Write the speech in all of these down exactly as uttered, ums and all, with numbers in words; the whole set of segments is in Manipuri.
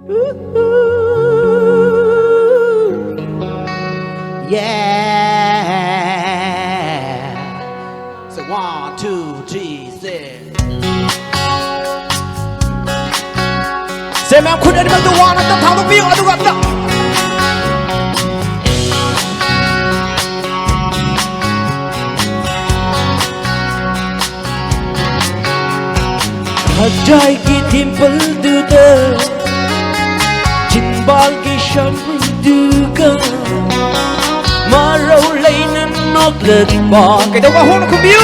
Yeah. So one, two, three, six. ꯁꯦ, ꯃꯌꯥꯝ ꯈꯨꯠ ꯑꯅꯤꯃꯛꯇ ꯋꯥꯡꯅ ꯑꯝꯇ ꯊꯥꯡꯗꯣꯛꯄꯤꯌꯨ, ꯑꯗꯨꯒ ꯑꯝꯇ꯫ ꯍꯛꯆꯥꯏꯒꯤ ꯗꯤꯝꯄꯜꯗꯨꯗ ꯆꯤꯟꯕꯥꯜꯒꯤ ꯁꯝꯗꯨꯒ ꯃꯔꯧ ꯂꯩꯅ ꯅꯣꯛꯂꯛꯄ꯫ ꯀꯩꯗꯧꯕ? ꯍꯣꯡꯅ ꯈꯨꯝꯕꯤꯌꯨ꯫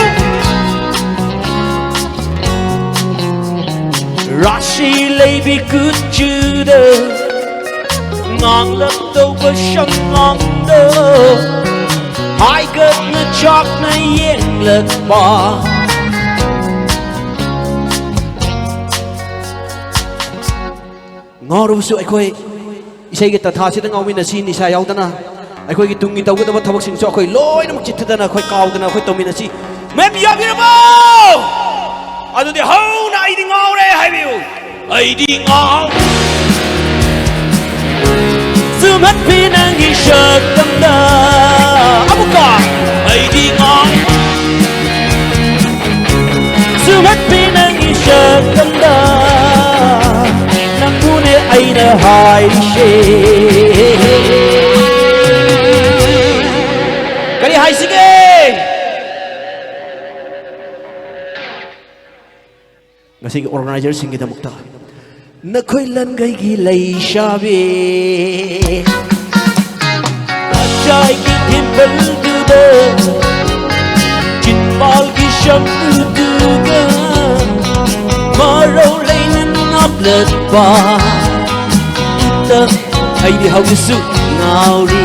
ꯔꯥꯁꯤ ꯂꯩꯕꯤ ꯀꯨꯆꯨꯗ ꯉꯥꯡꯂꯛꯇꯧꯕ ꯁꯉꯥꯡꯗꯣ ꯍꯥꯏꯒꯠꯅ ꯆꯥꯛꯅ ꯌꯦꯡꯂꯛꯄ꯫ ꯉꯥꯎꯔꯕꯁꯨ ꯑꯩꯈꯣꯏ ꯏꯁꯩꯒꯤ ꯇꯟꯊꯥꯁꯤꯗ ꯉꯥꯎꯃꯤꯟꯅꯁꯤ, ꯅꯤꯁꯥ ꯌꯥꯎꯗꯅ꯫ ꯑꯩꯈꯣꯏꯒꯤ ꯇꯨꯡꯒꯤ ꯇꯧꯒꯗꯕ ꯊꯕꯛꯁꯤꯡꯁꯨ ꯑꯩꯈꯣꯏ ꯂꯣꯏꯅꯃꯛ ꯆꯤꯠꯊꯗꯅ ꯑꯩꯈꯣꯏ ꯀꯥꯎꯗꯅ ꯑꯩꯈꯣꯏ ꯇꯧꯃꯤꯟꯅꯁꯤ꯫ ꯃꯦꯝ ꯌꯥꯕꯤꯔꯕꯣ? ꯑꯗꯨꯗꯤ ꯍꯧꯅ "ꯑꯩꯗꯤ ꯉꯥꯎꯔꯦ" ꯍꯥꯏꯕꯤꯌꯨ꯫ ꯑꯩꯗꯤ ꯉꯥꯎ ꯁꯨꯝꯍꯠꯄꯤ ꯅꯪꯒꯤ ꯁꯛꯇꯝꯗ꯫ ꯑꯃꯨꯛꯀ꯫ ꯑꯩꯗꯤ ꯉꯥꯎ ꯁꯨꯝꯍꯠꯄꯤ ꯅꯪꯒꯤ ꯁꯛꯇꯝꯗ꯫ ꯅꯪꯕꯨꯅꯦ ꯑꯩꯅ ꯍꯥꯏꯔꯤꯁꯦ꯫ ꯀꯔꯤ ꯍꯥꯏꯁꯤꯒꯦ? ꯉꯁꯤꯒꯤ ꯑꯣꯔꯒꯅꯥꯏꯖꯔꯁꯤꯡꯒꯤꯗꯃꯛꯇ꯫ ꯅꯈꯣꯏ ꯂꯟꯒꯩꯒꯤ ꯂꯩꯁꯥꯕꯤ, ꯂꯩꯁꯥꯕꯤꯒꯤ ꯗꯤꯝꯄꯜꯗꯨꯗ, ꯆꯤꯟꯕꯥꯜꯒꯤ ꯁꯝꯗꯨꯒ ꯃꯔꯧ ꯂꯩꯅ ꯅꯣꯛꯂꯛꯄ꯫ ꯑꯩꯗꯤ ꯍꯧꯖꯤꯛꯁꯨ ꯉꯥꯎꯔꯤ꯫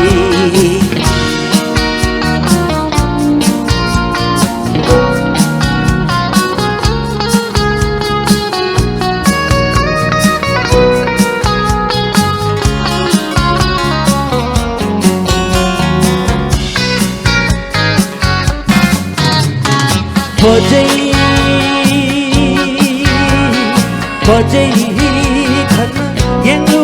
ꯐꯖꯩ, ꯐꯖꯩ ꯈꯟꯅ ꯌꯦꯡꯂꯨ꯫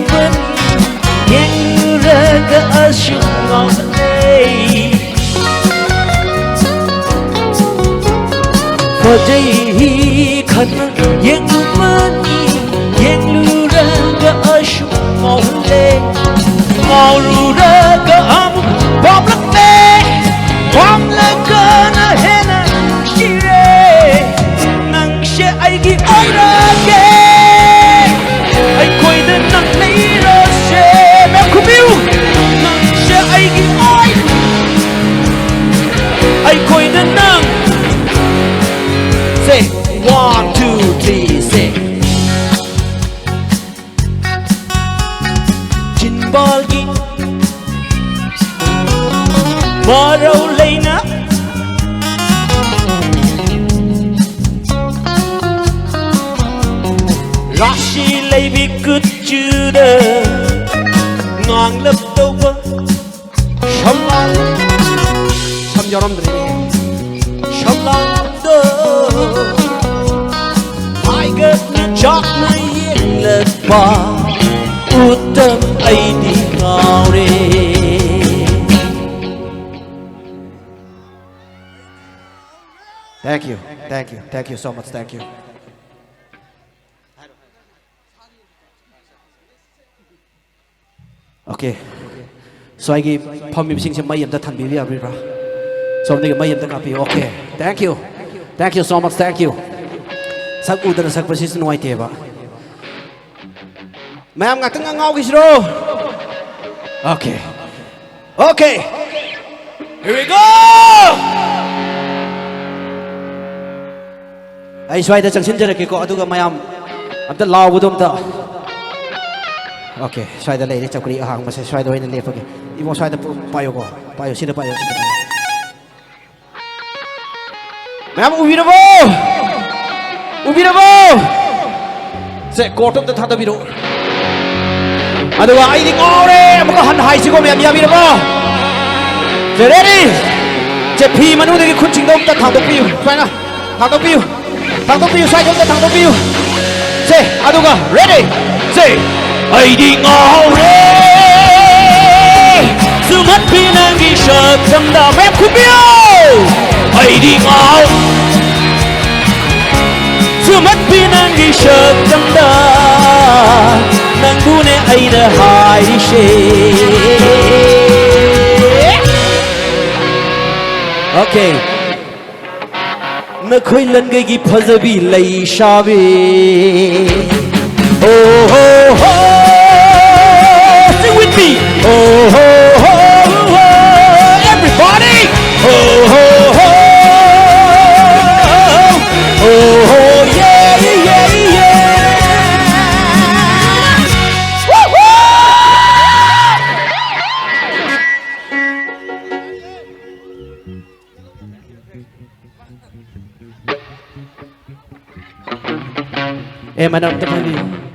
ꯆꯍꯤ ꯈꯟꯅ ꯌꯦꯡꯂꯨꯕꯅꯤ, ꯌꯦꯡꯂꯨꯔꯒ ꯑꯁꯨꯛ ꯉꯥꯎꯍꯜꯂꯦ꯫ ꯉꯥꯎꯔꯨꯔꯒ ꯑꯃꯨꯛ ꯄꯥꯝꯂꯛꯂꯦ, ꯄꯥꯝꯂꯒꯅ ꯍꯦꯟꯅ ꯅꯨꯡꯁꯤꯔꯦ꯫ ꯅꯪꯁꯦ ꯑꯩꯒꯤ ꯑꯣꯏꯔꯒꯦ, ꯑꯩꯈꯣꯏꯗ ꯅꯪ ꯂꯩꯔꯁꯦ꯫ ꯃꯌꯥꯝ ꯈꯨꯝꯕꯤꯌꯨ꯫ ꯅꯪꯁꯦ ꯑꯩꯒꯤ ꯑꯣꯏ, ꯑꯩꯈꯣꯏꯗ ꯅꯪ꯫ Say, one, two, three, say. ꯆꯤꯟꯕꯥꯜꯒꯤ ꯃꯔꯧ ꯂꯩꯅ, ꯔꯥꯁꯤ ꯂꯩꯕꯤ ꯀꯨꯆꯨꯗ ꯉꯥꯡꯂꯞ ꯇꯧꯕ ꯁꯝꯂꯥꯡ, ꯁꯝ ꯌꯥꯎꯔꯝꯗ꯭ꯔꯦꯅꯦ꯫ ꯁꯝꯂꯥꯡꯗꯣ ꯍꯥꯏꯒꯠꯅ ꯆꯥꯛꯅ ꯌꯦꯡꯂꯛꯄ ꯎꯇꯝ ꯑꯩꯗꯤ ꯉꯥꯎꯔꯦ꯫ Thank you, thank you, thank you so much, thank you. Okay. ꯁ꯭ꯋꯥꯏꯒꯤ ꯐꯝꯃꯤꯕꯁꯤꯡꯁꯦ ꯃꯩ ꯑꯝꯇ ꯊꯥꯟꯕꯤꯕ ꯌꯥꯕꯤꯕ꯭ꯔꯥ? ꯁꯣꯝꯗꯒꯤ ꯃꯩ ꯑꯝꯇ ꯀꯥꯞꯄꯤꯌꯨ꯫ Okay. Thank you. Thank you so much. Thank you. ꯁꯛ ꯎꯗꯅ ꯁꯛꯄꯁꯤꯁꯨ ꯅꯨꯡꯉꯥꯏꯇꯦꯕ꯫ ꯃꯌꯥꯝ ꯉꯥꯛꯇꯪ ꯉꯥꯎꯈꯤꯁꯤꯔꯣ? Okay. Okay. Here we go. ꯑꯩ ꯁ꯭ꯋꯥꯏꯗ ꯆꯪꯁꯤꯟꯖꯔꯛꯀꯦꯀꯣ, ꯑꯗꯨꯒ ꯃꯌꯥꯝ ꯑꯝꯇ ꯂꯥꯎꯕꯗꯣ ꯑꯝꯇ꯫ Okay, ꯁ꯭ꯋꯥꯏꯗ ꯂꯩꯔꯦ ꯆꯧꯀ꯭ꯔꯤ ꯑꯍꯥꯡꯕꯁꯦ, ꯁ꯭ꯋꯥꯏꯗ ꯑꯣꯏꯅ ꯂꯦꯞꯄꯒꯦ꯫ ꯏꯕꯣ, ꯁ꯭ꯋꯥꯏꯗ ꯄꯨ-, ꯄꯥꯏꯌꯨꯀꯣ, ꯄꯥꯏꯌꯨ, ꯁꯤꯗ ꯄꯥꯏꯌꯨ, ꯁꯤꯗ ꯄꯥꯏꯌꯨ꯫ ꯃꯌꯥꯝ ꯎꯕꯤꯔꯕꯣ? ꯎꯕꯤꯔꯕꯣ? ꯁꯦ, ꯀꯣꯔꯠ ꯑꯝꯇ ꯊꯥꯗꯕꯤꯔꯛꯎ꯫ ꯑꯗꯨꯒ ꯑꯩꯗꯤ ꯉꯥꯎꯔꯦ꯫ ꯑꯃꯨꯛꯀ ꯍꯟꯅ ꯍꯥꯏꯁꯤꯀꯣ, ꯃꯌꯥꯝ ꯌꯥꯕꯤꯔꯕꯣ? ꯁꯦ, ready? ꯁꯦ, ꯐꯤ ꯃꯅꯨꯡꯗꯒꯤ ꯈꯨꯠꯁꯤꯡꯗꯣ ꯑꯝꯇ ꯊꯥꯡꯗꯣꯛꯄꯤꯌꯨ꯫ ꯁꯨꯃꯥꯏꯅ ꯊꯥꯡꯗꯣꯛꯄꯤꯌꯨ꯫ ꯊꯥꯡꯗꯣꯛꯄꯤꯌꯨ, ꯁ꯭ꯋꯥꯏꯗ ꯑꯝꯇ ꯊꯥꯡꯗꯣꯛꯄꯤꯌꯨ꯫ ꯁꯦ, ꯑꯗꯨꯒ ready? ꯁꯦ, ꯑꯩꯗꯤ ꯉꯥꯎꯔꯦ꯫ ꯁꯨꯝꯍꯠꯄꯤ ꯅꯪꯒꯤ ꯁꯛꯇꯝꯗ꯫ ꯃꯌꯥꯝ ꯈꯨꯝꯕꯤꯌꯨ꯫ ꯑꯩꯗꯤ ꯉꯥꯎ-, ꯃꯠꯄꯤ ꯅꯪꯒꯤ ꯁꯛꯇꯝꯗ ꯅꯪꯕꯨꯅꯦ ꯑꯩꯅ ꯍꯥꯏꯔꯤꯁꯦ꯫ Okay. ꯅꯈꯣꯏ ꯂꯟꯒꯩꯒꯤ ꯐꯖꯕꯤ ꯂꯩꯁꯥꯕꯤ꯫ Oh, ho, ho. Sing with me. Oh, ho, ho, ho. Everybody. Oh, ho, ho. Oh, ho, yeah, yeah, yeah. Woo-hoo! Eh, madam, teman ni.